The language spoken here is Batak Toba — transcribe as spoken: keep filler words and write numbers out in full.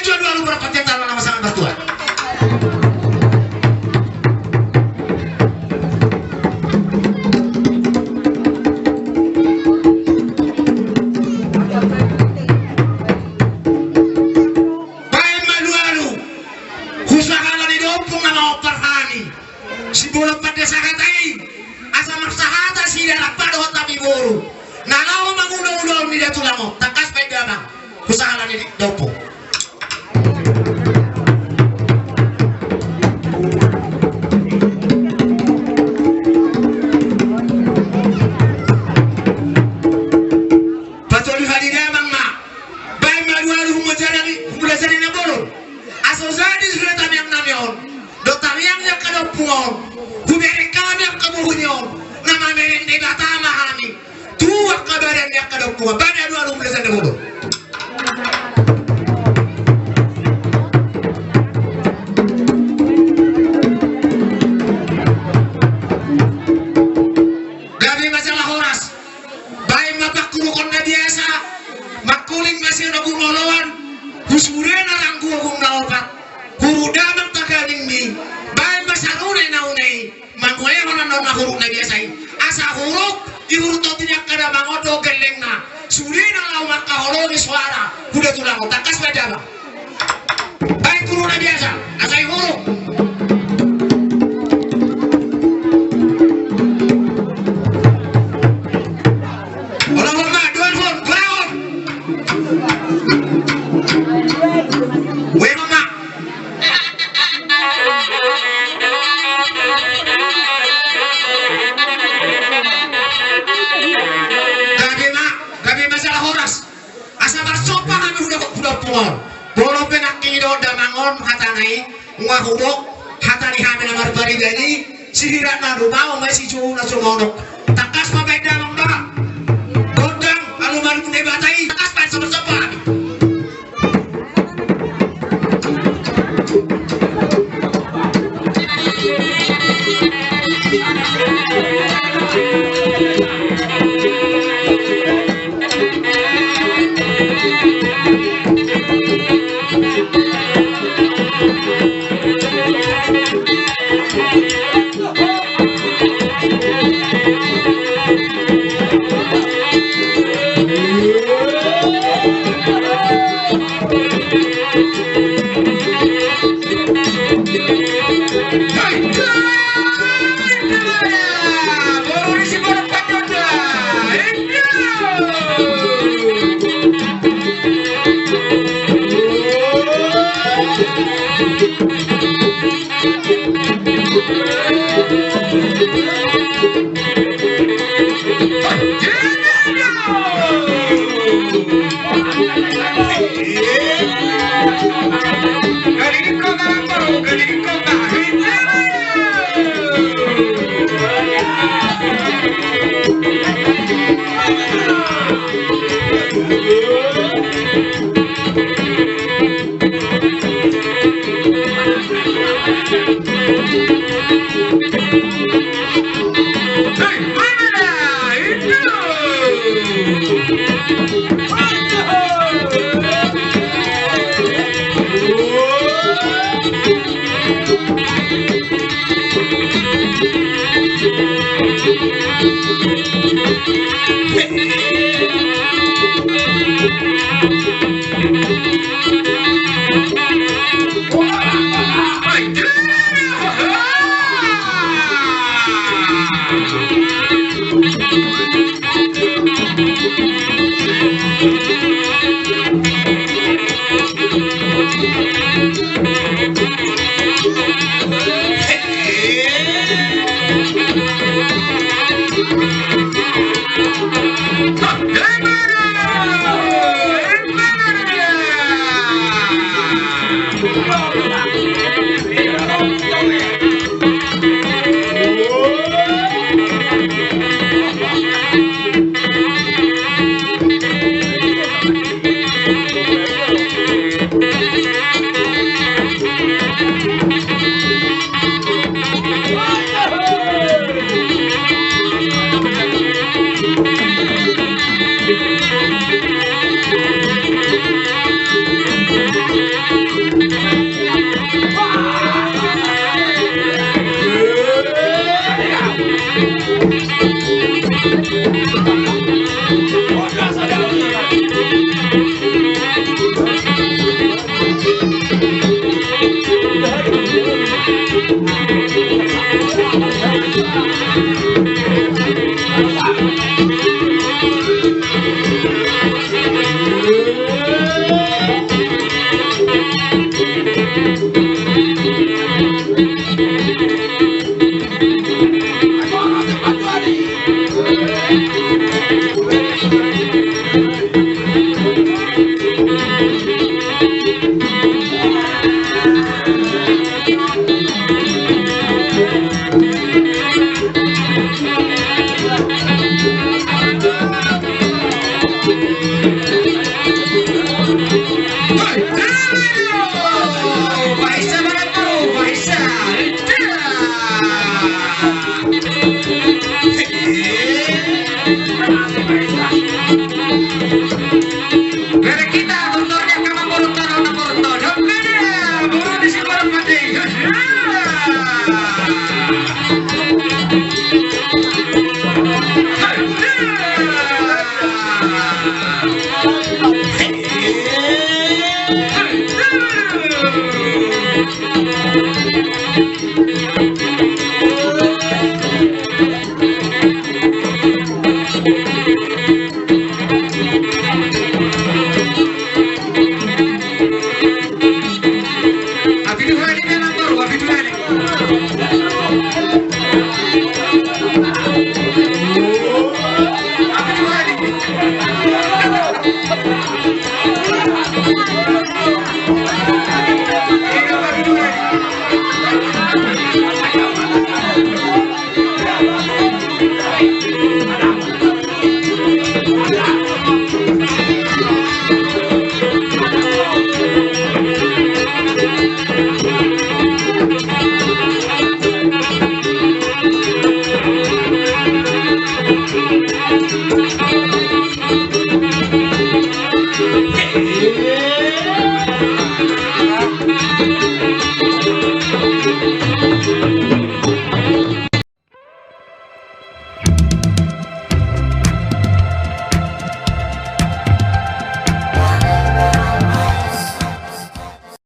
Dua, dua, dua, dua, pakai tangan sama-sama berdoa. Baen ma alualu. Husahala ni da ompung na mangompar hami. Sibolon pande sahata i. Asa marsahata sida na padohot hami boru. Na laho mangula ulaon ni da tulang on. Tangkas baen damang. Husahala ni da ompung. Patolu hali damang ma. Baen ma alualu humula jala ni, humula jala ni na bolon. Asa jadi sude tangiang nami on. Dohot tangiang ni angka da ompung on. Hubereng hami angka bohi ni on. Na mamereng Debata ma hami. Tu angka badan ni angka da ompung on. Baen alualu humula jala ni na bolon. Gabe ma jala horas. Baen ma panghuruhon na biasa. Mangkuling ma sian ogung oloan. Husure na ranggu ogung na opat. Huruk damang taganingmi. Baen ma sarune na une i. Manuehon annon na huruk na biasa i. Asa huruk, ihuruk toti ni angka damang on do gellengna. Sude na laho mangkaholongi soara. Huda tulang on, tangkas baen damang. Baen huruk na biasa, asa ihuruk. Olo, olo, ma, duan hon, duan hon. Weh, ma, ma. Gabe ma, gabe ma jala horas. Asa marsomba hami huda, huda ompung on. Molo pe nangkin didok damang on hatana i, nunga hudok hata ni hami na marpariban i, sihira na rumaon ma i sijou na sumonok. Tangkas ma baen damang ma. Gondang alu marhite Debata i, tangkas baen somba-somba hami.